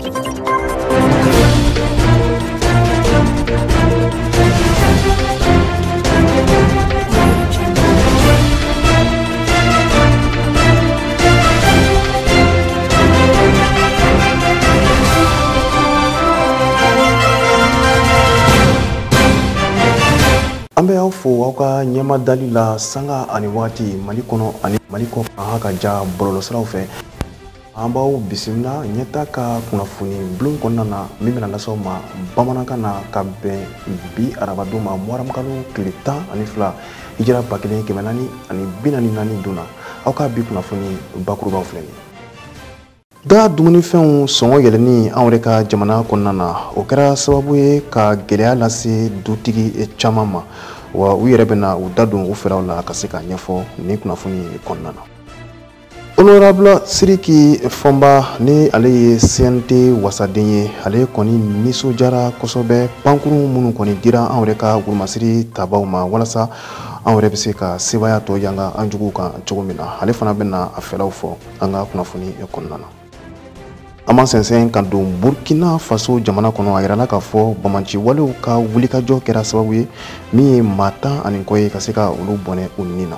An bɛ aw fo aw ka ɲɛma dali la sanga ani waati Mali kɔnɔ ani Mali kɔkan ka ja bɔlɔlɔsiraw fɛ. An b'aw bisimila ɲɛta ka kunnafoni bulon kɔnɔna na min bɛna lase aw ma bamanankan na ka bɛn bi arabadon ma muharamukalo tile 12 hijira 1444 don na. Aw ka bi kunnafoni bakurubaw filɛ nin ye. Da dumunifɛnw sɔngɔ yɛlɛnni anw yɛrɛ ka jamana kɔnɔna na, o kɛra sababu ye ka gɛlɛya lase dutigi caman ma, wa u yɛrɛ bɛna u da don u fɛlaw la ka se ka ɲɛfɔ nin kunnafoni kɔnɔna na. Honorable Sidiki Fɔnba ni ale ye CNT wasaden ye, ale kɔni nisɔndiyara kosɛbɛ pankurun minnu kɔni dira anw yɛrɛ ka wolomasiri tabaw ma walasa anw yɛrɛ bɛ se ka sebaaya tɔ yanga an juguw kan cogo min na. Ale fana bɛna a fɛlaw fɔ an ka kunnafoni kɔnɔna na. An b'an sɛnsɛn ka don Burkina Faso jamana kɔnɔ. A yirala k'a fɔ banbaanci walew ka wulikajɔ kɛra sababu ye min ye maa 10 ani kɔ ye ka se ka olu bɔnɛ u ni na.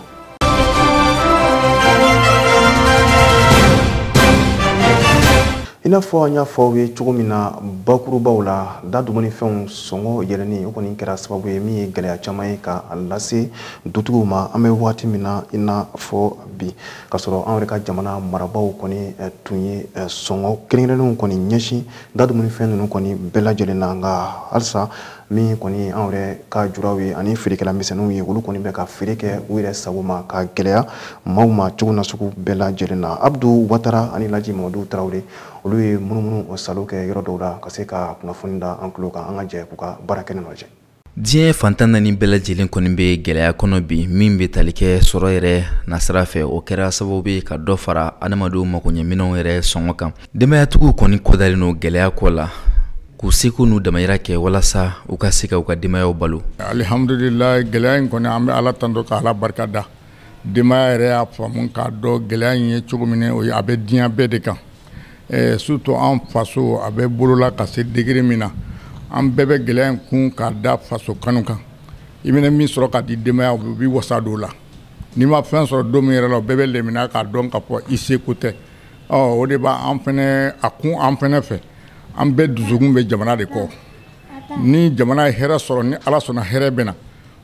I n'a fɔ an y'a fɔ aw ye cogo min na bakurubaw la, da dumunifɛnw sɔngɔ yɛlɛnni o kɔni kɛra sababu ye min ye gɛlɛya caman ye ka lase dutigiw ma an bɛ waati min na i n'a fɔ bi, k'a sɔrɔ anw yɛrɛ ka jamana marabaaw kɔni tun ye sɔngɔ kɛrɛnkɛrɛnnenw kɔni ɲɛsin da dumunifɛn ninnu kɔni bɛɛ lajɛlen na. Nka halisa min kɔni anw yɛrɛ ka juraw ye ani feerekɛla misɛnninw ye, olu kɔni bɛ ka feere kɛ u yɛrɛ sago ma ka gɛlɛya maaw ma cogo na sugu bɛɛ lajɛlen na. Abdu Watara ani Laji Mamadu Tarawele olu ye munumunu o salo kɛ yɔrɔ dɔw la ka se ka kunnafoni da an tulo kan. An ka jɛ k'u ka baara kɛnɛ lajɛ. Diɲɛ fantan naani bɛɛ lajɛlen kɔni bɛ gɛlɛya kɔnɔ bi min bɛ tali kɛ sɔrɔ yɛrɛ nasira fɛ. O kɛra sababu ye ka dɔ fara adamadenw makoɲɛminɛnw yɛrɛ sɔngɔ kan. Denbayatigiw kɔni kɔdalen don gɛlɛya kɔ la k'u seko n'u damayira kɛ walasa u ka se ka u ka denbayaw balo. Alihamudulila, gɛlɛya in kɔni an bɛ Ala tando ka Ala barika da. Denbaya yɛrɛ y'a faamu k'a dɔn gɛlɛya in ye cogo min o ye a bɛ diɲɛ bɛɛ de kan. Surtout an faso a bɛ bolola ka se degré min na, an bɛɛ bɛ gɛlɛya in kun k'a da faso kanu kan. I bɛna min sɔrɔ k'a di denbaya u b'i wasa don o la. N'i ma fɛn sɔrɔ don min yɛrɛ la, o bɛɛ bɛ lemina k'a dɔn k'a fɔ i seko tɛ. Ɔ o de b'an fɛnɛ a kun an fɛnɛ fɛ. An bɛɛ dusukun bɛ jamana de kɔ. Ni jamana ye hɛrɛ sɔrɔ, ni Ala sɔnna hɛrɛ bɛ na.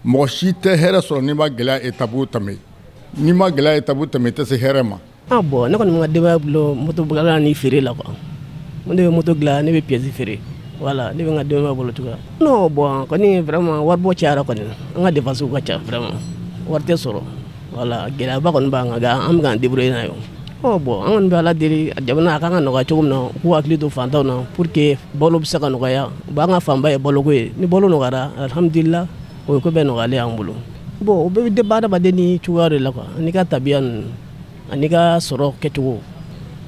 Mɔgɔ si tɛ hɛrɛ sɔrɔ n'i ma gɛlɛya étape tɛmɛ. N'i ma gɛlɛya étape tɛmɛ, i tɛ se hɛrɛ ma. Ah bon, ne kɔni bɛ n ka denbaya bolo moto dilan ni feere la quoi. Ne bɛ moto dilan, ne bɛ pièce feere. Voilà, ne bɛ n ka denbaya bolo cogoya. Non bon, kɔni vraiment waribɔ cayara kɔni. An ka dépenses ka ca vraiment. Wari tɛ sɔrɔ. Voilà, gɛlɛyaba kɔni b'an kan, nka an bɛ k'an débrouiller n'a ye. Oh bon, an kɔni bɛ Ala deli jamana a kan ka nɔgɔya cogo min na, u k'u hakili to fantanw na pour que balo bɛ se ka nɔgɔya. Bon, an ka fanba ye baloko ye. Ni balo nɔgɔyara, alhamdulillah, o ye ko bɛɛ nɔgɔyalen y'an bolo. Bon, o bɛɛ bɛ dépend adamaden ni cogoya de la quoi, n'i ka tabiya ninnu ani ka sɔrɔ kɛcogo.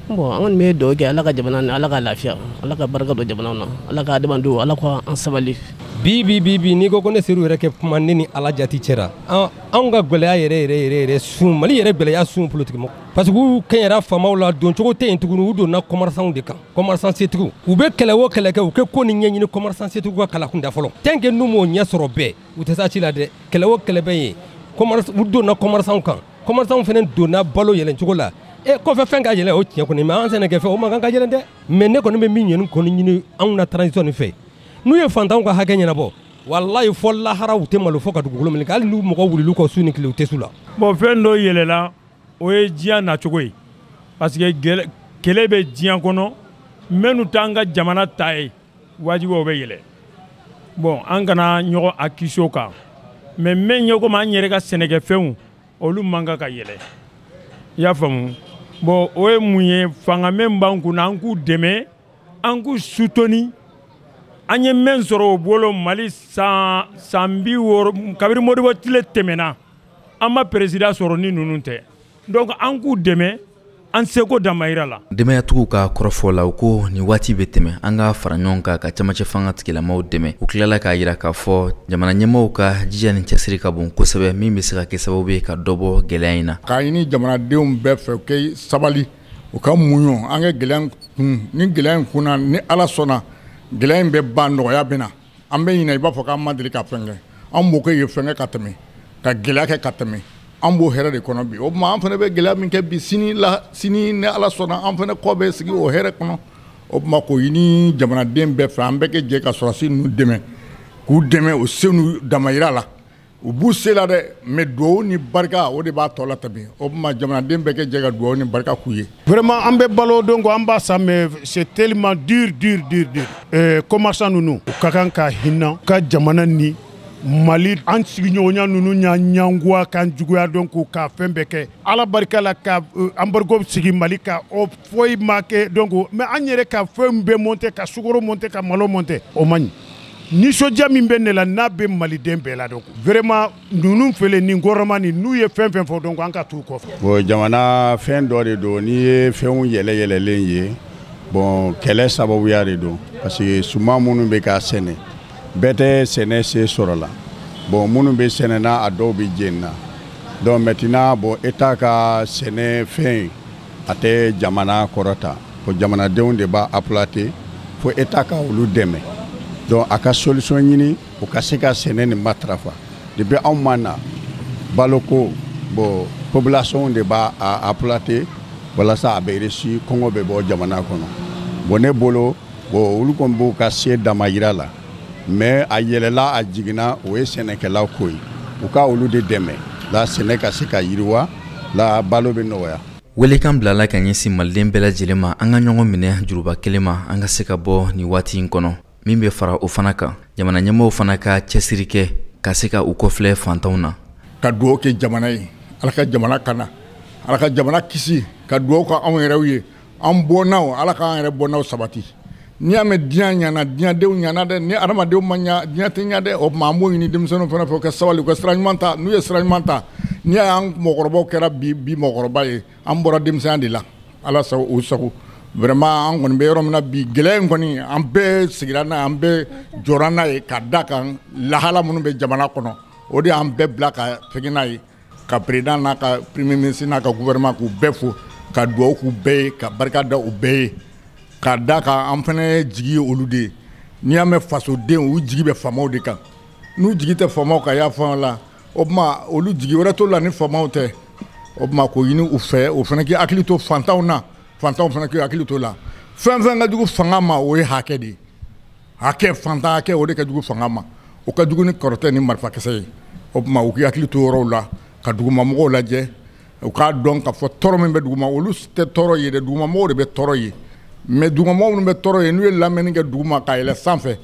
Bon, an kɔni bɛ dugawu kɛ Ala ka jamana ni Ala ka lafiya, Ala ka barika don jamana na, Ala ka adamadenw, Ala ka an sabali. Bi bi bi bi n'i ko ko ne ser'u yɛrɛ kɛ kuma ne ni Ala jati cɛra, anw ka gɛlɛya yɛrɛ yɛrɛ yɛrɛ yɛrɛ sun Mali yɛrɛ gɛlɛya sun politique mɔgɔ. Parce que u kɛɲɛra faamaw la don cogo tɛ yen tuguni, u donna commerçant de kan, commerçant setigiw. U bɛ kɛlɛ o kɛlɛ kɛ, u kɛ ko ni ɲɛɲini commerçant setigiw ka kala kunda fɔlɔ. Tant que n'u m'o ɲɛ sɔrɔ bɛɛ, u tɛ s'a ci la dɛ. Kɛlɛ o kɛlɛ bɛ yen, u donna commerçant kan. Commerçant fana donna balo yɛlɛncogo la. E kɔfɛ fɛn ka yɛlɛ o tiɲɛ kɔni, mais an sɛnɛkɛfɛn o man kan ka yɛlɛn dɛ. Mais ne kɔni bɛ min ɲini kɔni ɲini anw na transition nin fɛ, n'u ye fantanw ka hakɛ ɲɛnabɔ, walayi fɔ lahara u tɛ malo fɔ ka dugukolo minɛ, hali n'u mɔgɔ wulil'u kɔ su ni tile u tɛ s'u la. Bon, fɛn dɔ yɛlɛla, o ye diɲɛ nacogo ye, parce que kɛlɛ bɛ diɲɛ kɔnɔ, minnu t'an ka jamana ta ye, wajibi o bɛ yɛlɛ. Bon, an kana ɲɔgɔn accuser o kan, mais min ye komi an yɛrɛ ka sɛnɛkɛfɛnw, olu man kan ka yɛlɛ. I y'a faamu? Bon, o ye mun ye, fanga min b'an kun na, an k'u dɛmɛ, an k'u soutenir. An ye min sɔrɔ o bolo Mali san 60 kabini Modibo tile tɛmɛna, an ma président sɔrɔ ni ninnu tɛ. Donc an k'u dɛmɛ an seko damayira la. Denbayatigiw ka kɔrɔfɔ la, u ko nin waati bɛ tɛmɛ, an ka fara ɲɔgɔn kan ka camancɛ fanga tigilamaw dɛmɛ. U tilala k'a jira k'a fɔ jamana ɲɛmaaw ka jija ni cɛsiri ka bon kosɛbɛ, min bɛ se ka kɛ sababu ye ka dɔ bɔ gɛlɛya in na. K'a ɲini jamanadenw bɛɛ fɛ u ka sabali, u ka muɲu, an ka gɛlɛya kun, ni gɛlɛya in kunna, ni Ala sɔnna, gɛlɛya in bɛ ban, nɔgɔya bɛ na. An bɛ ɲinɛ i b'a fɔ k'an ma deli ka fɛn kɛ. An mɔkɛ ye fɛn kɛ ka tɛmɛ, ka gɛlɛya kɛ ka tɛmɛ. An b'o hɛrɛ de kɔnɔ bi. O tuma an fana bɛ gɛlɛya min kɛ bi, sini la, sini ni Ala sɔnna, an fana kɔ bɛ sigi o hɛrɛ kɔnɔ. O tuma k'o ɲini jamanaden bɛɛ fɛ, an bɛɛ kɛ jɛ ka sɔrɔdasi ninnu dɛmɛ, k'u dɛmɛ u se n'u damayira la. U b'u se la dɛ, mais duwawu ni barika, o de b'a tɔ la tɛmɛ. O tuma jamanaden bɛɛ kɛ jɛ ka duwawu ni barika k'u ye. Vraiment, an bɛ balo, donc an b'a san, mais c'est tellement dur, dur, dur, dur. Commerçant ninnu, u ka kan ka hinɛ ka jamana ni Mali, an sigiɲɔgɔnya ninnu y'a ɲangoya k'an juguya, donc ka fɛn bɛɛ kɛ. Ala barika la, ka embargo sigi Mali kan, o foyi ma kɛ. Donc mais an yɛrɛ ka fɛn bɛɛ monter, ka sukaro monter, ka malo monter, o man ɲi. Nisɔndiya min bɛ ne la, n'a bɛ maliden bɛɛ la, donc vraiment, ninnu fɛlɛ nin gouvernement nin, n'u ye fɛn fɛn fɔ, donc an ka t'u kɔfɛ. Bon, jamana fɛn dɔ de don, n'i ye fɛnw yɛlɛ yɛlɛlen ye, bon, kɛlɛ sababuya de don, parce que suman minnu bɛ ka sɛnɛ, bɛɛ tɛ sɛnɛ se sɔrɔ la. Bon, minnu bɛ sɛnɛ na, a dɔw bɛ jeni na. Donc maintenant, bon, État ka sɛnɛ fɛn, a tɛ jamana kɔrɔta. Bon, jamanadenw de b'a exploiter, fo État ka olu dɛmɛ. Donc a ka solution ɲini, u ka se ka sɛnɛ nin matarafa. Depuis anw ma na baloko, bon, population de b'a exploiter walasa a bɛ réussir, kɔngɔ bɛ bɔ jamana kɔnɔ. Bon, ne bolo, bon, olu kɔni b'u ka se damayira la, mais a yɛlɛla a jiginna, o ye sɛnɛkɛlaw ko ye. U ka olu de dɛmɛ la, sɛnɛ ka se ka yiriwa la, balo bɛ nɔgɔya. Welekan bilala ka ɲɛsin maliden bɛɛ lajɛlen ma, an ka ɲɔgɔn minɛ juruba kelen ma, an ka se ka bɔ nin waati in kɔnɔ. Min bɛ fara o fana kan, jamana ɲɛmɔgɔw fana ka cɛsiri kɛ ka se ka u kɔfilɛ fantanw na. Ka dugawu kɛ jamana ye, Ala ka jamana kana, Ala ka jamana kisi, ka dugawu kɛ anw yɛrɛw ye, an bɔnnaw, Ala k'an yɛrɛ bɔnnaw sabati. N'i y'a mɛn diɲɛ ɲana, diɲɛdenw ɲana dɛ. Ni adamadenw ma ɲa, diɲɛ tɛ ɲa dɛ. O tuma an b'o ɲini denmisɛnninw fana fɛ, u ka sabali, u ka sira ɲuman ta. N'u ye sira ɲuman ta, n'i y'a y'an mɔgɔkɔrɔbaw kɛra bi bi mɔgɔkɔrɔba ye, an bɔra denmisɛnya de la. Ala sago u sago. Vraiment, an kɔni bɛ yɔrɔ min na bi, gɛlɛya in kɔni, an bɛɛ sigira n'a ye, an bɛɛ jɔra n'a ye, ka da kan lahala minnu bɛ jamana kɔnɔ, o de y'an bɛɛ bila ka fɛngɛ n'a ye. Ka président n'a ka premier ministre n'a ka gouvernement, k'u bɛɛ fo, ka dugawu k'u bɛɛ ye, ka barika da u bɛɛ ye, ka da kan an fana jigi ye olu de ye. N'i y'a mɛn fasoden, u jigi bɛ faamaw de kan. N'u jigi tɛ faamaw kan, y'a fɔ la, o tuma olu jigi wɛrɛ t'olu la ni faamaw tɛ. O tuma k'o ɲini u fɛ, o fana k'i hakili to fantanw na, fantanw fana k'i hakili to la. Fɛn fɛn ka jugu fanga ma, o ye hakɛ de ye. Hakɛ, fantan hakɛ, o de ka jugu fanga ma, o ka jugu ni kɔrɔtɛ ni marifakisɛ ye. O tuma u k'i hakili to yɔrɔw la, ka dugumamɔgɔw lajɛ, u k'a dɔn k'a fɔ tɔɔrɔ min bɛ duguma, olu tɛ tɔɔrɔ ye dɛ, dugumamɔgɔw de bɛ tɔɔrɔ ye. Mais dugumamɔgɔw minnu bɛ tɔɔrɔ ye, n'u ye lamɛnni kɛ duguma ka yɛlɛ sanfɛ,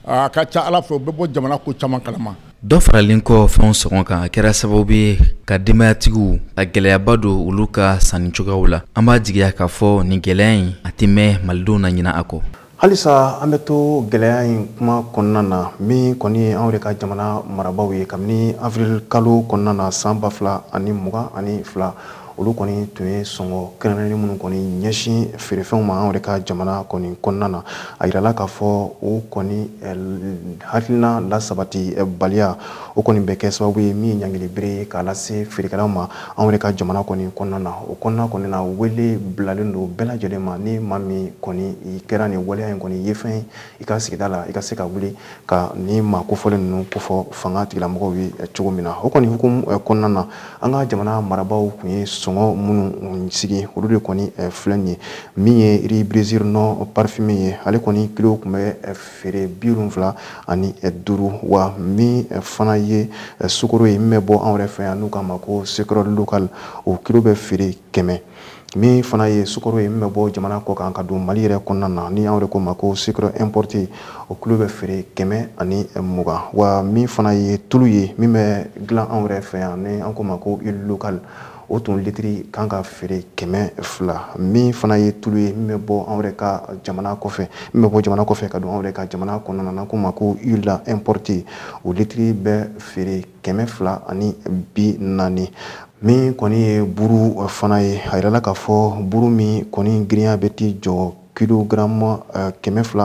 a ka ca Ala fɛ, u bɛ bɔ jamana ko caman kalama. Dɔ faralen kɔ fɛnw sɔngɔ kan, a kɛra sababu ye ka denbayatigiw ka gɛlɛyaba don olu ka sanni cogoyaw la. An b'a jigiya k'a fɔ nin gɛlɛya in a tɛ mɛn malidenw na ɲina a kɔ. Halisa an bɛ to gɛlɛya in kuma kɔnɔna na, min kɔni ye anw yɛrɛ ka jamana marabaaw ye kabini avril kalo kɔnɔna na san 2022, olu kɔni tun ye sɔngɔ kɛrɛnkɛrɛnnen minnu kɔni ɲɛsin feerefɛnw ma anw yɛrɛ ka jamana kɔni kɔnɔna na. A yirala k'a fɔ o kɔni hakilina lasabati baliya, o kɔni bɛ kɛ sababu ye min ye ɲangili bere ye k'a lase feerekɛlaw ma anw yɛrɛ ka jamana kɔni kɔnɔna na. O kɔnɔna kɔni na, wele bilalen don bɛɛ lajɛlen ma, ni maa min kɔni i kɛra nin waleya in kɔni ye fɛn i ka sigida la, i ka se ka wuli ka ni maa kofɔlen ninnu kofɔ fanga tigilamɔgɔw ye cogo min na. O kɔni hukumu kɔnɔna na, an ka jamana marabaaw tun ye sɔngɔ minnu sigi, olu de kɔni filɛ nin ye. Min ye riz brésil non parfumé ye, ale kɔni kilo tun bɛ feere 75, wa min fana ye sukaro ye min bɛ bɔ anw yɛrɛ fɛ yan n'u k'a ma ko sucre local, o kilo bɛ feere 100. Min fana ye sukaro ye min bɛ bɔ jamana kɔ kan ka don Mali yɛrɛ kɔnɔna na, ni anw yɛrɛ ko ma ko sucre importé, o kilo bɛ feere 120. Wa min fana ye tulu ye min bɛ dilan anw yɛrɛ fɛ yan, ni an ko ma ko huile locale, o tun litiri kan ka feere 200. Min fana ye tulu ye min bɛ bɔ anw yɛrɛ ka jamana kɔfɛ, min bɛ bɔ jamana kɔfɛ ka don anw yɛrɛ ka jamana kɔnɔna na, n'an ko ma ko huile importée, o litiri bɛ feere 240. Min kɔni ye buru fana ye, a yirala k'a fɔ buru min kɔni girinya bɛ t'i jɔ kilogramme 250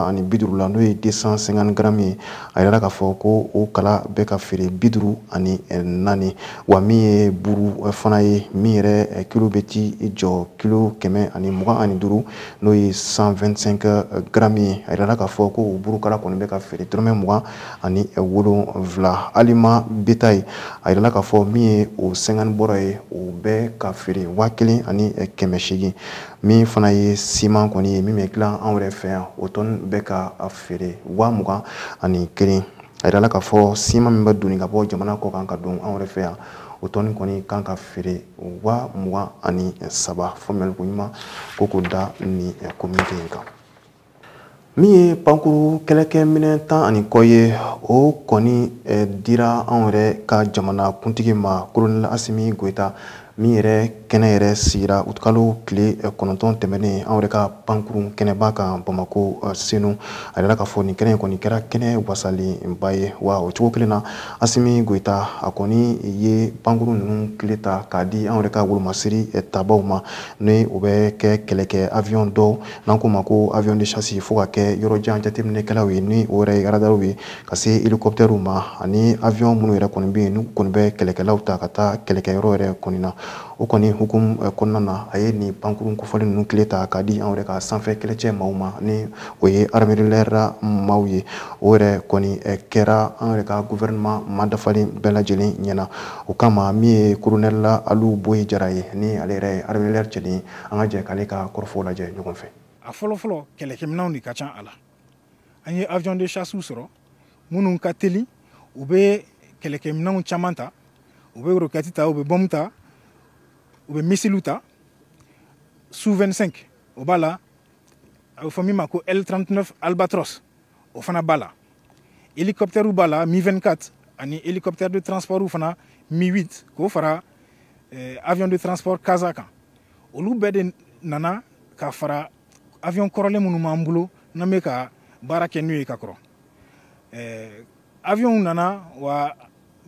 la, n'o ye 250 grammes ye. A yirala k'a fɔ ko o kala bɛ ka feere 54. Wa min ye buru fana ye, min yɛrɛ kilo bɛ t'i jɔ kilo 125, n'o ye 125 grammes ye. A yirala k'a fɔ ko o burukala kɔni bɛ ka feere dɔrɔmɛ 27. Aliment bétail, a yirala k'a fɔ min ye o 50 bɔrɔ ye, o bɛ ka feere 1800. Min fana ye siman kɔni ye, min bɛ dilan anw yɛrɛ fɛ yan, o tɔni bɛ ka feere 21,000. A yirala k'a fɔ siman min bɛ doni ka bɔ jamana kɔ kan ka don anw yɛrɛ fɛ yan, o tɔni kɔni kan ka feere 23,000. Faamuyali ko ɲuman ko k'o da nin communiqué in kan. Min ye pankuru kɛlɛkɛminɛn 10 ni kɔ ye, o kɔni dira anw yɛrɛ ka jamana kuntigi ma, Colonel Assimi Goïta, min yɛrɛ kɛnɛ yɛrɛ sigira utikalo tile 9 tɛmɛnen anw yɛrɛ ka pankuru kɛnɛba kan Bamako Senu. A yɛrɛ k'a fɔ nin kɛnɛ in kɔni kɛra kɛnɛ wasalenba ye. Wa o cogo kelen na, Assimi Goïta a kɔni ye pankuru ninnu tile ta k'a di anw yɛrɛ ka wolomasiri tabaw ma, ni o bɛ kɛ kɛlɛkɛ avion dɔw n'an k'o ma ko avion de chasse, fo ka kɛ yɔrɔ jan jateminɛkɛlaw ye, ni o yɛrɛ ye radarw ye, ka se hélicoptère ma, ani avion minnu yɛrɛ kɔni bɛ yen, n'u kɔni bɛ kɛlɛkɛlaw ta ka taa kɛlɛkɛyɔrɔ yɛrɛ kɔni na. O kɔni hukumu kɔnɔna na, a ye nin pankurun kofɔlen ninnu tile ta k'a di anw yɛrɛ ka sanfɛ kɛlɛcɛ maaw ma, ni o ye armée de l'air maaw ye. O yɛrɛ kɔni kɛra an yɛrɛ ka gouvernement maa dafalen bɛɛ lajɛlen ɲɛna. O kama, min ye colonel Alu Boyi Jara ye, ni ale yɛrɛ ye armée de l'air cɛden ye, an ka jɛ k'ale ka kɔrɔfɔw lajɛ ɲɔgɔn fɛ. A fɔlɔ fɔlɔ, kɛlɛkɛminɛnw de ka ca a la. An ye avion de chasse sɔrɔ minnu ka teli, u bɛ kɛlɛkɛminɛnw caman ta, u bɛ roquette ta, u bɛ bombe ta, u bɛ missile ta. Su 25 o b'a la, a bɛ fɔ min ma ko L39 Albatros, o fana b'a la. Hélicoptère b'a la, Mi 24, ani hélicoptère de transport fana Mi 8, k'o fara avion de transport Casa kan. Olu bɛɛ de nana ka fara avion kɔrɔlen minnu b'an bolo n'an bɛ ka baara kɛ n'u ye ka kɔrɔ. Avion nana wa,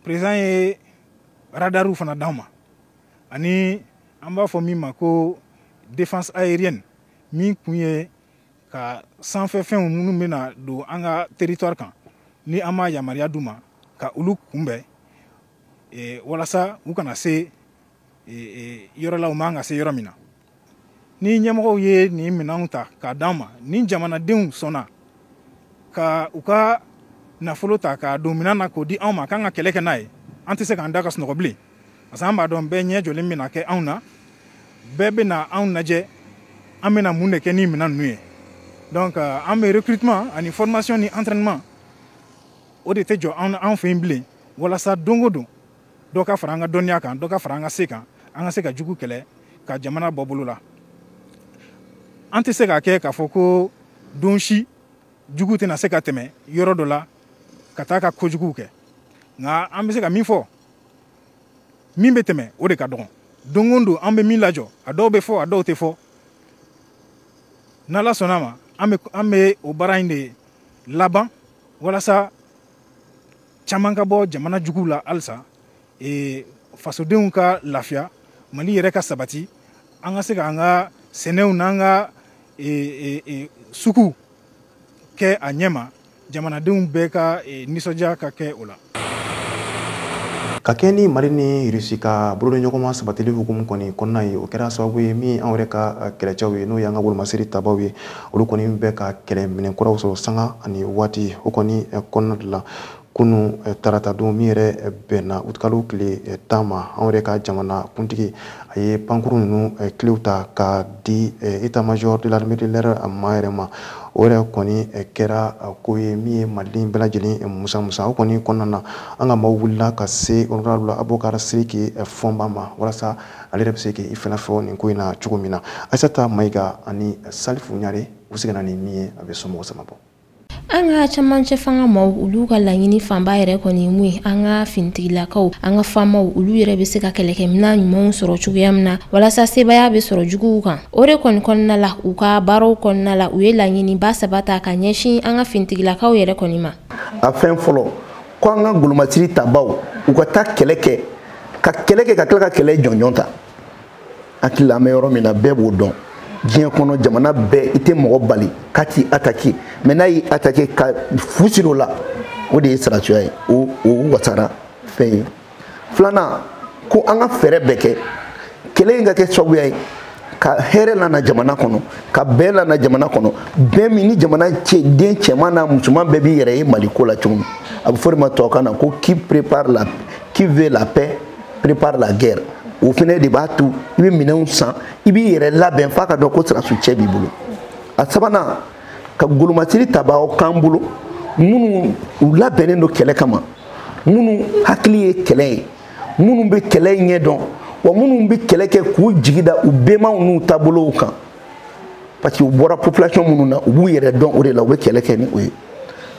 président ye radarw fana d'an ma, ani an b'a fɔ min ma ko défense aérienne, min kun ye ka sanfɛfɛnw minnu bɛna don an ka territoire kan, ni an m'a yamaruya d'u ma, ka olu kunbɛn walasa u kana se yɔrɔ la u man ka se yɔrɔ min na. Ni ɲɛmɔgɔw ye nin minɛnw ta k'a d'an ma, ni jamanadenw sɔnna ka u ka nafolo ta k'a don minɛn na k'o di anw ma k'an ka kɛlɛ kɛ n'a ye, an tɛ se k'an da ka sunɔgɔ bilen, parce que an b'a dɔn bɛɛ ɲɛ jɔlen bɛna kɛ anw na, bɛɛ bɛna anw lajɛ an bɛna mun de kɛ ni minɛn ninnu ye. Donc an bɛ recrutement ani formation ni entraînement, o de tɛ jɔ an fɛ yen bilen, walasa don o don dɔ ka fara an ka dɔnniya kan, dɔ ka fara an ka se kan, an ka se ka jugu kɛlɛ ka jamana bɔ bolo la. An tɛ se k'a kɛ k'a fɔ ko don si jugu tɛna se ka tɛmɛ yɔrɔ dɔ la ka taa ka kojuguw kɛ, nka an bɛ se ka min fɔ, min bɛ tɛmɛ, o de ka dɔgɔn. Don o don an bɛ min lajɔ, a dɔw bɛ fɔ, a dɔw tɛ fɔ. N'Ala sɔnna ma, an bɛ o baara in de laban walasa caman ka bɔ jamana juguw la halisa, fasodenw ka lafiya, Mali yɛrɛ ka sabati, an ka se k'an ka sɛnɛw n'an ka suguw kɛ a ɲɛma, jamanadenw bɛɛ ka nisɔndiya ka kɛ o la. Ka kɛ ni Mali ni Rusi ka bolodiɲɔgɔnma sabatili hukumu kɔni kɔnɔna ye, o kɛra sababu ye min anw yɛrɛ ka kɛlɛcɛw ye, n'o y'an ka wolomasiri tabaw ye, olu kɔni bɛ ka kɛlɛ minɛn kuraw sɔrɔ sanga ani waati. O kɔni kɔnɔna de la, kunu tarata don min yɛrɛ bɛnna utikalo tile 10 ma, anw yɛrɛ ka jamana kuntigi a ye pankuru ninnu kilew ta ka di état major de l'armée de l'air ma yɛrɛ ma. O yɛrɛ kɔni kɛra ko ye min ye maliden bɛɛ lajɛlen musa musa. O kɔni kɔnɔna na, an ka maaw wulila ka se honorable Abubakar Siriki Fɔnba ma, walasa ale yɛrɛ bɛ se k'i fana fɔ nin ko in na cogo min na. Ayisata Mayiga ani Salifu Ɲare, u seginna ni min ye, a bɛ somɔgɔw sama bɔ. An ka camancɛ fanga maaw, olu ka laɲini fanba yɛrɛ kɔni ye mun ye? An ka finitigilakaw, an ka faamaw, olu yɛrɛ bɛ se ka kɛlɛkɛminɛn ɲumanw sɔrɔ cogoya min na walasa sebaaya bɛ sɔrɔ juguw kan. O de kɔni kɔnɔna la, u ka baaraw kɔnɔna la, u ye laɲiniba saba ta ka ɲɛsin an ka finitigilakaw yɛrɛ kɔni ma. A fɛn fɔlɔ ko an ka golomasiri tabaw, u ka taa kɛlɛ kɛ, ka kɛlɛ kɛ, ka tila ka kɛlɛ jɔnjɔn ta. Hakili la, an bɛ yɔrɔ min na, bɛɛ b'o dɔn. Diɲɛ kɔnɔ jamana bɛɛ, i tɛ mɔgɔ bali k'a t'i attaquer, mais n'a y'i attaquer ka fu siri o la, o de ye sarasuya ye. O wasara fɛn ye. Filanan, ko an ka fɛɛrɛ bɛɛ kɛ kɛlɛ in ka kɛ sababuya ye ka hɛrɛ lana jamana kɔnɔ, ka bɛn lana jamana kɔnɔ, bɛn min ni jamana cɛ den cɛman n'a musoman bɛɛ b'i yɛrɛ ye Mali ko la cogo min. A bɛ fɔ o de ma tubabukan na ko qui prépare la, qui veut la paix prépare la guerre. O fɛnɛ de b'a to i bɛ minɛnw san, i b'i yɛrɛ labɛn f'a ka dɔn ko sirasiw cɛ b'i bolo. A sabanan, ka golomasiri tabaaw k'an bolo minnu u labɛnnen don kɛlɛ kama, minnu hakili ye kɛlɛ ye, minnu bɛ kɛlɛ ɲɛ dɔn, wa minnu bɛ kɛlɛ kɛ k'u jigi da u bɛnbaw n'u taabolow kan, parce que u bɔra population minnu na, u b'u yɛrɛ dɔn o de la, u bɛ kɛlɛ kɛ ni o ye.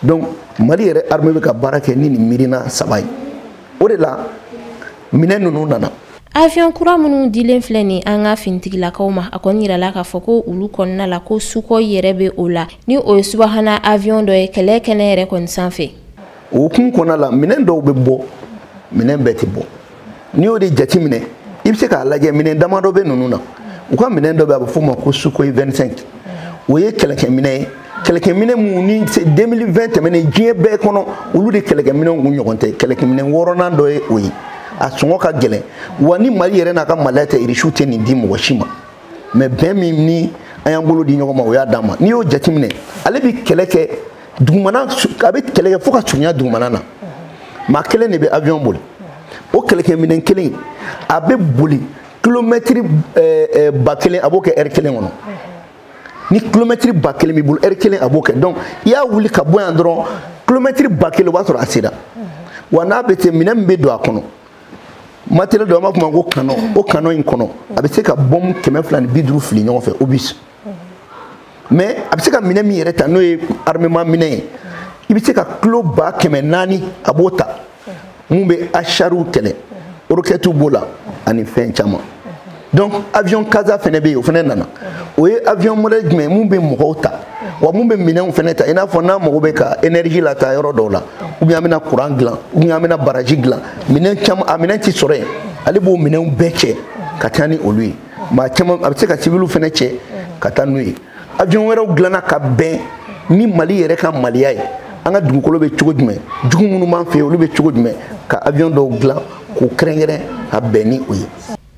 Donc Mali yɛrɛ armée bɛ ka baara kɛ ni nin miirina saba ye. O de la minɛn ninnu nana. Avion kura minnu dilen filɛ nin an ka finitigilakaw ma, a kɔni yirala k'a fɔ ko olu kɔnɔna la ko Sukhoi yɛrɛ bɛ o la, ni o ye subahana avion dɔ ye kɛlɛ kɛnɛ yɛrɛ kɔni sanfɛ. O hukumu kɔnɔna la, minɛn dɔw bɛ bɔ, minɛn bɛɛ tɛ bɔ. N'i y'o de jateminɛ, i bɛ se k'a lajɛ minɛn damadɔ bɛ ninnu na. U ka minɛn dɔ bɛ, a bɛ f'o ma ko Sukhoi 25. O ye kɛlɛkɛminɛ ye, kɛlɛkɛminɛ mun ni 2020 tɛmɛnen diɲɛ bɛɛ kɔnɔ, olu de kɛlɛkɛminɛnw kun ɲɔgɔn tɛ. Kɛlɛkɛminɛ wɔɔrɔnan dɔ ye o ye. A sɔngɔ ka gɛlɛn, wa ni Mali yɛrɛ n'a ka maliya tɛ, irisiw tɛ nin di mɔgɔ si ma. Mais bɛn min ni an y'an bolo di ɲɔgɔn ma, o y'a d'an ma. N'i y'o jateminɛ, ale bɛ kɛlɛ kɛ dugumana, a bɛ kɛlɛ kɛ fo ka surunya dugumana na. Maa kelen de bɛ avion boli. O kɛlɛkɛminɛn kelen, a bɛ boli kilomɛtiri 1000, a b'o kɛ ɛri kelen kɔnɔ. Ni kilomɛtiri 1000 b'i bolo, ɛri kelen a b'o kɛ. Donc i y'a wuli ka bɔ yan dɔrɔn, kilomɛtiri 1000 o b'a sɔrɔ a sera. Wa n'a bɛ se, minɛn min bɛ don a kɔnɔ, matériel dɔ, an b'a fɔ ma ko canon. O canon in kɔnɔ, a bɛ se ka bombe 250 fili ɲɔgɔn fɛ, obus. Mais a bɛ se ka minɛn min yɛrɛ ta, n'o ye armement minɛn ye, i bɛ se ka kilo 400,000 a b'o ta, mun bɛ achariw kɛlɛ, roquettes b'o la ani fɛn caman. Donc avion Casa fɛnɛ bɛ yen, o fɛnɛ nana. O ye avion modèle jumɛn ye? Mun bɛ mɔgɔw ta, wa mun bɛ minɛnw fɛnɛ ta, i n'a fɔ n'an mago bɛ ka énergie lataa yɔrɔ dɔw la, ou bien an bɛna courant dilan, ou bien an bɛna barrage dilan, minɛn caman, a minɛn ti sɔrɔ yen, ale b'o minɛnw bɛɛ cɛ ka taa ni olu ye. Maa caman, a bɛ se ka civiliw fɛnɛ cɛ ka taa n'u ye. Avion wɛrɛw dilanna ka bɛn ni Mali yɛrɛ ka maliya ye, an ka dugukolo bɛ cogo jumɛn, jugu minnu b'an fɛ yen, olu bɛ cogo jumɛn, ka avion dɔw dilan k'u kɛrɛnkɛrɛn ka bɛn ni o ye.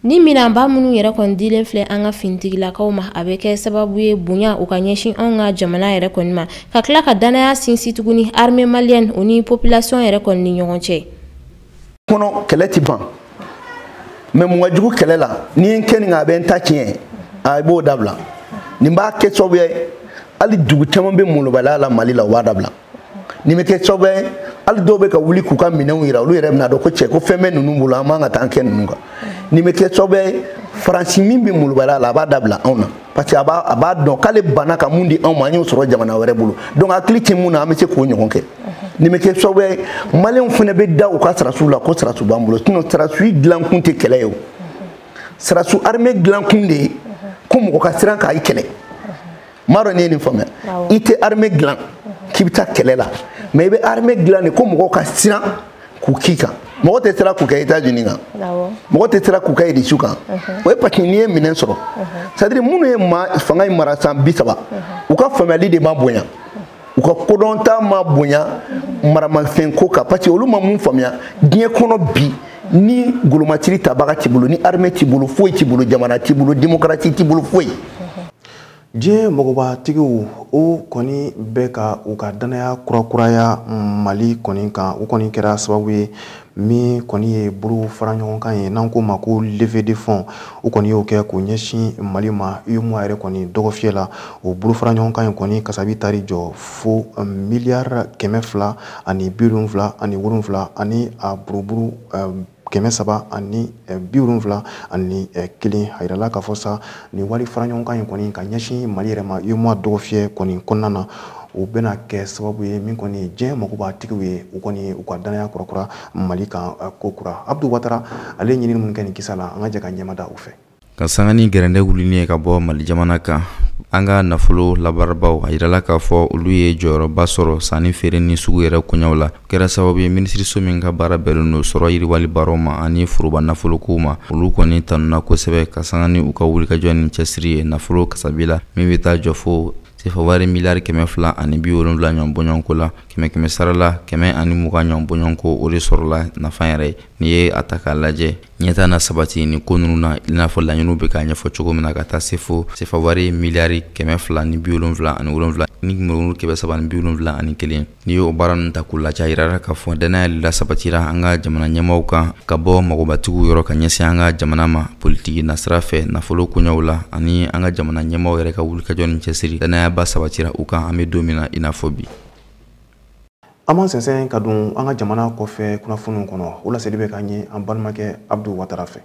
Ni minɛnba minnu yɛrɛ kɔni dilen filɛ an ka finitigilakaw ma, a bɛ kɛ sababu ye bonya u ka ɲɛsin anw ka jamana yɛrɛ kɔni ma, ka tila ka danaya sinsin tuguni armée malienne o ni population yɛrɛ kɔni ni ɲɔgɔn cɛ. Kɔnɔ kɛlɛ ti ban, mais mun ka jugu kɛlɛ la, n'i ye n kɛ nin kan, a bɛ n ta tiɲɛ, a b'o dabila. Nin b'a kɛ sababu ye hali dugu caman bɛ molobaliya la Mali la, o b'a dabila. Nin bɛ kɛ sababu ye hali dɔw bɛ ka wuli k'u ka minɛnw yira, olu yɛrɛ bɛna dɔn ko cɛ ko fɛn bɛ ninnu bolo, an man ka taa an kɛ ninnu kan. Nin bɛ kɛ sababu ye Faransi min bɛ molobaliya la, a b'a dabila anw na, parce que a b'a dɔn k'ale banna ka mun di anw ma, an y'o sɔrɔ jamana wɛrɛ bolo. Donc hakili tɛ mun na, an bɛ se k'o ɲɔgɔn kɛ. Nin bɛ kɛ sababu ye maliyɛnw fana bɛ da u ka sarasiw la ko sarasiw b'an bolo. Sinon sarasiw dilan kun tɛ kɛlɛ ye o. Sarasiw armée dilan kun de ye ko mɔgɔ ka siran k'a kɛlɛ. N m'a dɔn n'i ye nin faamuya. I tɛ armée dilan k'i bɛ taa kɛlɛ la, mais i bɛ armée dilan de ko mɔgɔw ka siran k'u k'i kan. Mɔgɔ tɛ siran k'u kɛ États-Unis kan, mɔgɔ tɛ siran k'u kɛ Irisiw kan. O ye parce que n'i ye minɛn sɔrɔ, c'est à dire minnu ye maa fanga in mara san 30, u ka faamuyali de ma bonya, u ka kodɔnta ma bonya maramafɛn ko kan, parce que olu ma mun faamuya diɲɛ kɔnɔ bi, ni golomasiri tabaga t'i bolo, ni armée t'i bolo, foyi t'i bolo, jamana t'i bolo, démocratie t'i bolo, foyi. Diɲɛ mɔgɔbatigiw o kɔni bɛ ka u ka danaya kurakuraya Mali kɔni kan. O kɔni kɛra sababu ye min kɔni ye bolo fara ɲɔgɔn kan ye, n'an k'o ma ko levée de fonds. O kɔni y'o kɛ k'o ɲɛsin Mali ma UEMOA yɛrɛ kɔni dɔgɔfiyɛ la. O bolo fara ɲɔgɔn kan in kɔni kasabi taari jɔ fo miliyari 277 ani a buruburu 371. A yirala k'a fɔ sa nin wari fara ɲɔgɔn kan in kɔni ka ɲɛsin Mali yɛrɛ ma UEMOA dɔgɔfiyɛ kɔni kɔnɔna na, o bɛna kɛ sababu ye min kɔni diɲɛ mɔgɔbatigiw ye, u kɔni u ka danaya kurakura Mali kan ko kura. Abdou Ouattara ale ɲinini mun kɛ nin kisa la, an ka jɛ ka ɲɛma da o fɛ. Ka sanga ni gɛrɛndɛ wulili ye ka bɔ Mali jamana kan, an ka nafolo labaarabaw, a yirala k'a fɔ olu ye jɔyɔrɔba sɔrɔ sanni feere ni sugu yɛrɛ koɲɛw la. O kɛra sababu ye minisiriso min ka baara bɛnnen don sɔrɔ yiriwali baaraw ma ani foroba nafolokow ma, olu kɔni tanuna kosɛbɛ ka sanga ni u ka wulikajɔ ni cɛsiri ye nafolo kasabi la, min bɛ taa jɔ fo sefa wari miliyari 270 ɲɔgɔn bɔɲɔgɔnko la, 100 sara la 120 ɲɔgɔn bɔɲɔgɔnko, o de sɔrɔla nafa yɛrɛ ye. N'i ye a ta k'a lajɛ, ɲɛta na sabati nin ko ninnu na, i n'a fɔ laɲiniw bɛ k'a ɲɛfɔ cogo min na, ka taa se fo sefa wari miliyari 277 ni 371. N'i y'o baara ninnu ta k'u lajɛ, a yirara k'a fɔ danaya la sabatira an ka jamana ɲɛmaaw kan ka bɔ magobatigiw yɔrɔ ka ɲɛsin an ka jamana ma politiki nasira fɛ nafolo koɲɛw la, ani an ka jamana ɲɛmaaw yɛrɛ ka wulikajɔ ni cɛsiri, danayaba sabatira u kan an bɛ don min na i n'a fɔ bi. An b'an sɛnsɛn ka don an ka jamana kɔfɛ kunnafoniw kɔnɔ. O laseli bɛ ka ɲɛ an balimakɛ Abdu Watara fɛ.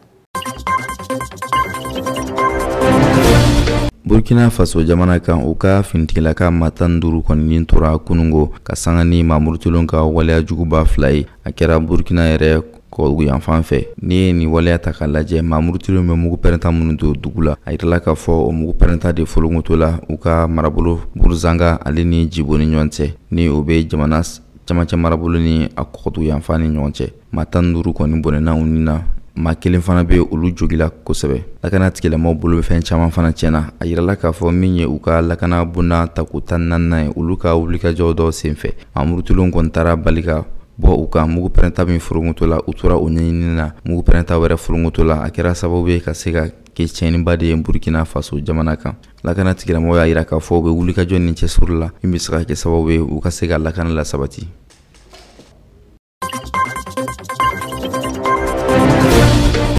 Burkina Faso jamana kan, u ka finitigilaka maa 15 kɔni tora kunungo ka sanga ni maa murutilenw ka waleya juguba 2 ye. A kɛra Burkina yɛrɛ kɔduguyanfan fɛ. N'i ye nin waleya ta k'a lajɛ, maa murutilenw bɛ mugu pɛrɛnta minnu don dugu la, a yirala k'a fɔ o mugu pɛrɛnta de folokoto la u ka marabolo Buruzanga ale ni Jibo ni ɲɔgɔn cɛ, ni o bɛ jamana camancɛ marabolo ni a kɔduguyanfan ni ɲɔgɔn cɛ. Maa 15 kɔni bɔnɛna u ni na, maa kelen fana bɛ olu jogila kosɛbɛ. Lakana tigilamɔgɔw bolo bɛ fɛn caman fana tiɲɛna. A yirala k'a fɔ min ye u ka lakana bonda tako 14nan ye, olu ka wulikajɔ dɔ senfɛ, maa murutilenw kɔni taara bali ka bɔ u kan mugu pɛrɛnta min forokoto la, u tora o ɲɛɲinini na mugu pɛrɛnta wɛrɛ forokoto la. A kɛra sababu ye ka se ka kɛ tiɲɛniba de ye Burkina Faso jamana kan. Lakana tigilamɔgɔw y'a yira k'a fɔ u bɛ wulikajɔ ni cɛsiri la min bɛ se ka kɛ sababu ye u ka se ka lakana lasabati.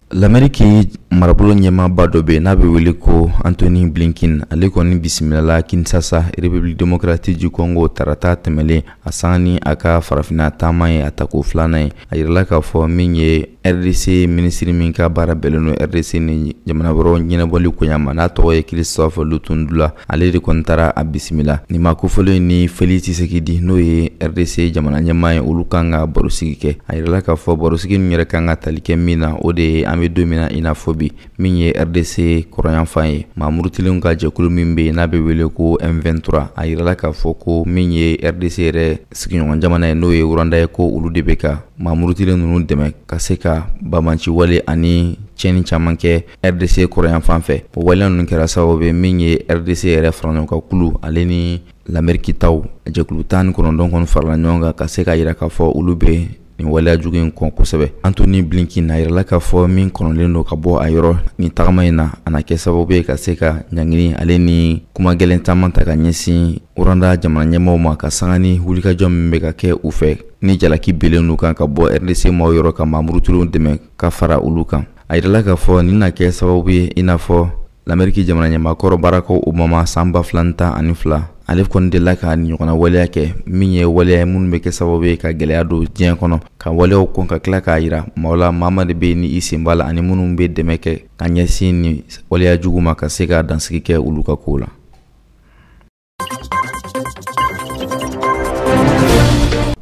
L'Amérique marabolo ɲɛmaaba dɔ bɛ yen n'a bɛ wele ko Anthony Blinken, ale kɔni bisimilala Kinshasa, République démocratique du Congo, tarata tɛmɛlen, a sanga ni a ka farafinna taama ye a tako filanan ye. A yirala k'a fɔ min ye RDC minisiri min ka baara bɛnnen don RDC ni jamana wɛrɛw ɲɛnabɔli koɲa ma, n'a tɔgɔ ye Christophe Lutundula, ale de kɔni taara a bisimila. Nin maa kofɔlen ni Félix Tshisekedi, n'o ye RDC jamana ɲɛmaa ye, olu kan ka barosigi kɛ. A yirala k'a fɔ barosigi ninnu yɛrɛ kan ka tali kɛ min na, o de ye an bɛ don min na i n'a fɔ bi, min ye RDC kɔrɔnyanfan ye, maa murutilenw ka jɛkulu min bɛ yen n'a bɛ wele ko M23. A yirala k'a fɔ ko min ye RDC yɛrɛ sigiɲɔgɔn jamana ye, n'o ye Rwanda ye, ko olu de bɛ ka maa murutilen ninnu dɛmɛ ka se ka bamanci wale ani tiɲɛni caman kɛ RDC kɔrɔnyanfan fɛ. O waleya ninnu kɛra sababu ye min ye RDC yɛrɛ faraɲɔgɔnkan kulu ale ni l'Amérique taw jɛkulu 19 kɔni farala ɲɔgɔn kan ka se k'a yira k'a fɔ olu bɛ nin waleya jugu in kɔn kosɛbɛ. Anthony Blinken a yirala k'a fɔ min kɔnɔlen don ka bɔ a yɔrɔ nin tagama in na, a na kɛ sababu ye ka se ka ɲangini ale ni kuma gɛlɛn caman ta ka ɲɛsin Rwanda jamana ɲɛmaaw ma, ka sanga ni wulikajɔ min bɛ ka kɛ u fɛ ni jalaki belen n'u kan ka bɔ RDC maaw yɔrɔ ka maa murutilenw dɛmɛ ka fara olu kan. A yirala k'a fɔ nin na kɛ sababu ye i n'a fɔ l'Amérique jamana ɲɛmaakɔrɔ Barack Obama san 2012, ale kɔni delila ka nin ɲɔgɔnna waleya kɛ, min ye waleya ye minnu bɛ kɛ sababu ye ka gɛlɛya don diɲɛ kɔnɔ, ka waleyaw kɔn ka tila k'a yira maaw la maa ma de bɛ yen ni i sen b'a la, ani minnu bɛ dɛmɛ kɛ ka ɲɛsin nin waleya jugu ma ka se ka dansigi kɛ olu ka kow la.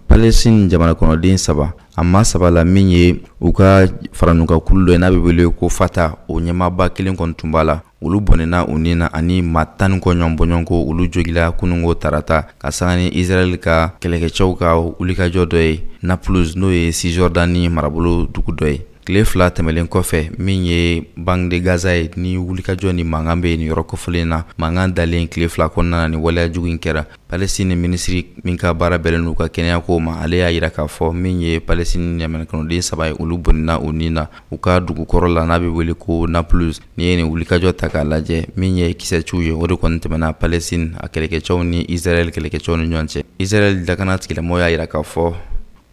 Palestine jamana kɔnɔden 3, a maa 3 la min ye u ka faraɲɔgɔnkankulu dɔ ye n'a bɛ wele ko Fata, o ɲɛmaaba kelen kɔni tun b'a la, olu bɔnɛna u ni na, ani maa 10 ni kɔ ɲɔgɔn bɔɲɔgɔnko olu jogila kunungo tarata, ka sanga ni Israël ka kɛlɛkɛcɛw ka wulikajɔ dɔ ye Naplouse, n'o ye Cisjordanie marabolo dugu dɔ ye. Tile 2 tɛmɛlen kɔfɛ, min ye Banque de Gaza ye, ni wulikajɔ ni mankan bɛ nin yɔrɔ kofɔlen na, mankan dalen tile 2 kɔnɔna na ni waleya jugu in kɛra. Palestine minisiri min ka baara bɛnnen n'u ka kɛnɛyako ma, ale y'a yira k'a fɔ min ye Palestine jamanakɔnɔden 3 ye, olu bɔnɛna u ni na u ka dugukɔrɔ la n'a bɛ wele ko Naplouse. N'i ye nin wulikajɔ ta k'a lajɛ, min ye kisɛciw ye, o de kɔni tɛmɛna Palestine a kɛlɛkɛcɛw ni Israël kɛlɛkɛcɛw ni ɲɔgɔn cɛ. Israël lakana tigilamɔgɔw y'a yira k'a fɔ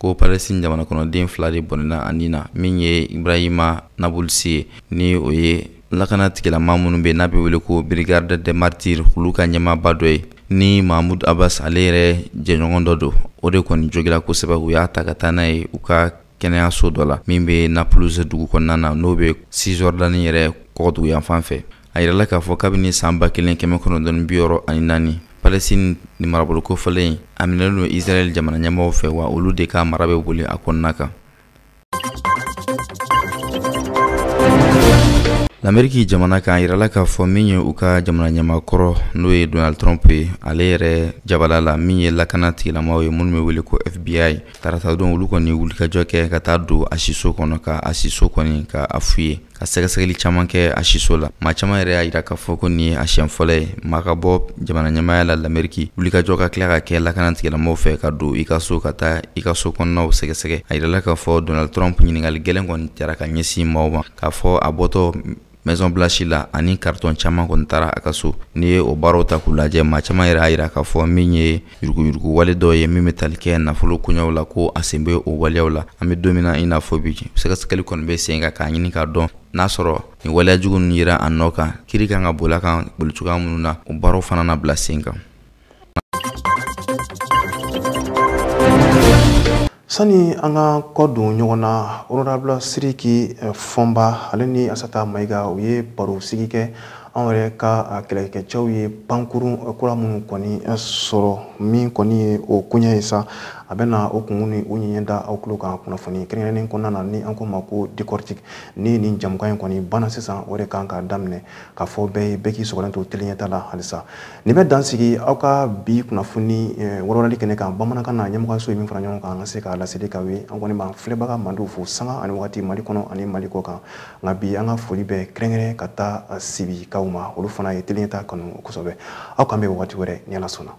ko Palestine jamana kɔnɔden 2 de bɔnɛna a ni na, min ye Ibrahima Nabulsi ye, ni o ye lakana tigilama minnu bɛ n'a bɛ wele ko Brigade des Martyrs, olu ka ɲɛmaaba dɔ ye, ni Mahmoud Abbas ale yɛrɛ jɛɲɔgɔn dɔ don, o de kɔni jogila kosɛbɛ. U y'a ta ka taa n'a ye u ka kɛnɛyaso dɔ la min bɛ Naplouse dugu kɔnɔna na, n'o bɛ Cisjordanie yɛrɛ kɔgɔduguyanfan fɛ. A yirala k'a fɔ kabini san 1964 Palestine ni marabolo kofɔlen a minɛlen don Israël jamana ɲɛmaaw fɛ, wa olu de ka mara bɛ boli a kɔnɔna kan. L'Amérique jamana kan, yirala k'a fɔ min ye u ka jamana ɲɛmaakɔrɔ, n'o ye Donald Trump ye, ale yɛrɛ jabala la, min ye lakana tigilamaw ye minnu bɛ wele ko FBI, tarata don olu kɔni wulikajɔ kɛ ka taa don a siso kɔnɔ, ka a siso kɔni ka a f'u ye, ka sɛgɛsɛgɛli caman kɛ a siso la. Maa caman yɛrɛ y'a yira k'a fɔ ko nin ye a siɲɛ fɔlɔ ye maa ka bɔ jamana ɲɛmaaya la Lamɛriki, wulikajɔ ka tila ka kɛ lakana tigilamaw fɛ ka don i ka so, ka taa i ka so kɔnɔnaw sɛgɛsɛgɛ. A yirala k'a fɔ Donald Trump, ɲininkali gɛlɛn kɔni jara ka ɲɛsin maaw ma, k'a fɔ a bɔtɔ Maison Blanche la ani carton caman kɔni taara a ka so. N'i ye o baaraw ta k'u lajɛ, maa caman yɛrɛ y'a yira k'a fɔ min ye yuruguyurugu wale dɔw ye min bɛ tali kɛ nafolo koɲɛw la, ko a sen bɛ o waleyaw la. An bɛ don min na i n'a fɔ bi, sɛgɛsɛgɛli kɔni bɛ sen kan k'a ɲini k'a dɔn n'a sɔrɔ nin waleya jugu ninnu yera a nɔ kan, kiiri kan ka boli a kan boli cogoya minnu na, o baaraw fana na bila sen kan. Sani an ka kɔ don ɲɔgɔn na, honorable Sidiki Fɔnba ale ni Asata Mayiga, u ye baro sigi kɛ anw yɛrɛ ka kɛlɛkɛcɛw ye pankurun kura minnu kɔni sɔrɔ, min kɔni ye o koɲɛ ye sa, a bɛna o kunkun ni o ɲɛɲɛ da aw tulo kan kunnafoni kɛrɛnkɛrɛnnen kɔnɔna na, ni an ko ma ko décortique. Ni nin jamukan in kɔni banna sisan, o de kan k'a daminɛ k'a fɔ bɛɛ ye, bɛɛ k'i sɔgɔlen to teliɲɛta la halisa. Nin bɛ dan sigi aw ka bi kunnafoni walawalali kɛnɛ kan bamanankan na, ɲɛmɔgɔyaso ye min fara ɲɔgɔn kan an ka se k'a laseli k'aw ye. An kɔni b'an filɛbaga mandiw fo sanga ani waati, Mali kɔnɔ ani Mali kɔ kan. Nka bi an ka foli bɛ kɛrɛnkɛrɛn ka taa Sibikaw ma, olu fana ye teliɲɛta kanu kosɛbɛ. Aw k'an bɛn wagati wɛrɛ ni Ala sɔnna.